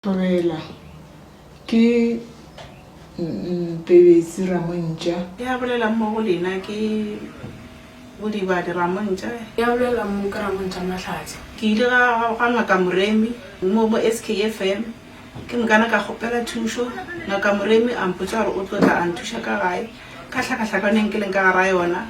Thobela, Ke Mpebetsi Ramontša. Ya bolelang mo go lena ke Bodibadi Ramontša. Ya bolelang mo ke Ramontša Mahlatse. Ke ile ga ga Ngaka Moremi mo mo SKFM ke mokana ka kgopela thušo. Ngaka Moremi a mpotša gore o tlo tla a nthuša ka gae ka hlakahlakano e nke leng ka gara yona.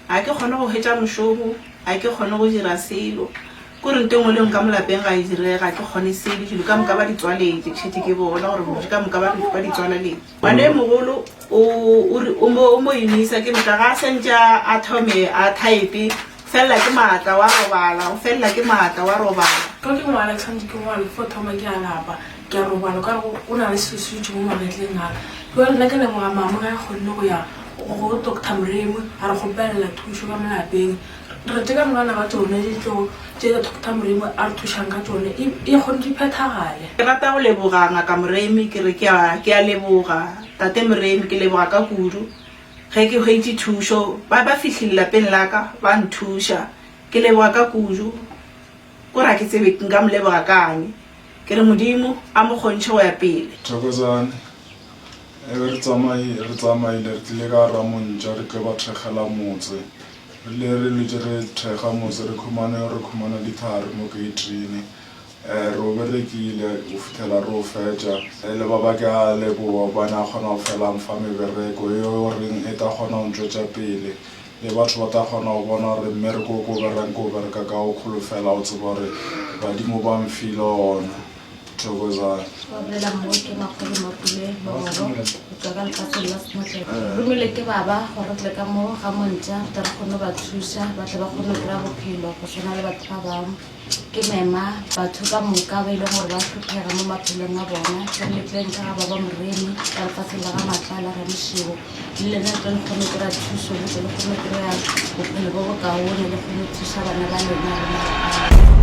Ga ke kgone go hwetša mošomo, ga ke kgone go dira selo. Ko re nto e nngwe le nngwe ka mo lapeng ga e direge, ga ke kgone selo, dilo ka moka ba di tswaletše, ke šetše ke bona gore dilo ka moka ba ba di tswalaletše. Ngwana e mogolo o o re o mo o mo Unisa ke moka ga a sentše a a thome a type, o felela ke maatla wa robala, o felela ke maatla wa robala. Ge ke ngwala ke swanetše ke ngwale fo thoma ke a lapa, ke a robala o ka re go na le selo se dutše mo magetleng a ka. Bjale nna ke leboga mama ge a kgonne go ya go Doctor Moremi a re kgopelela thušo ka mo lapeng. Re tše ka mokana ga tšone di tlo tše Doctor Moremi a re thušang ka tšone e e kgone di phethagale. Ke rata go leboga Ngaka Moremi, ke re ke a ke a leboga Tate Moremi, ke leboga ka kudu ge ke hwetše thušo. Ba ba fihlile lapeng la ka ba nthuša, ke leboga ka kudu. Ko re ga ke tsebe nka mo leboga ka'ng. Ke re Modimo a mo kgontšhe go ya pele. Thokozani, E be re tsamaile, re tsamaile re tlile ka Ramontša re tlo ba thekgela motse. Re ile re lutše re thekga motse re khumane re khumana dithare mo keitini. Re o berekile go fihlela re o fetša. Le ba ba ke a leboga gobane a kgona go fela a mfa mebereko yeo reng e ta kgona go ntšwetša pele. Le batho ba ta kgona go bona gore mmereko wo ke o berekang ke o bereka ka go kholofela go tseba gore badimo ba mfile ona. Thokozani. Ba bolela mo ke Makgolo Mapule Mogoro go tšwa ka lefatsheng la Semotlele. Romilwe ke baba gore re tle ka mo ga Montša re tle re kgone go ba thuša ba tle ba kgone go kry-a bophelo go swana le batho ba bangwe. Ke mema batho ka moka ba e leng gore ba hlophega mo maphelong a bona ke re le tleng ka ga baba Moremi ka lefatsheng la ga Matlala Ramošego le lena le tle le kgone go kry-a thušo le tle le kgone go kry-a bophelo bo bokaone le kgone go thuša bana ba lena le malapa a lena.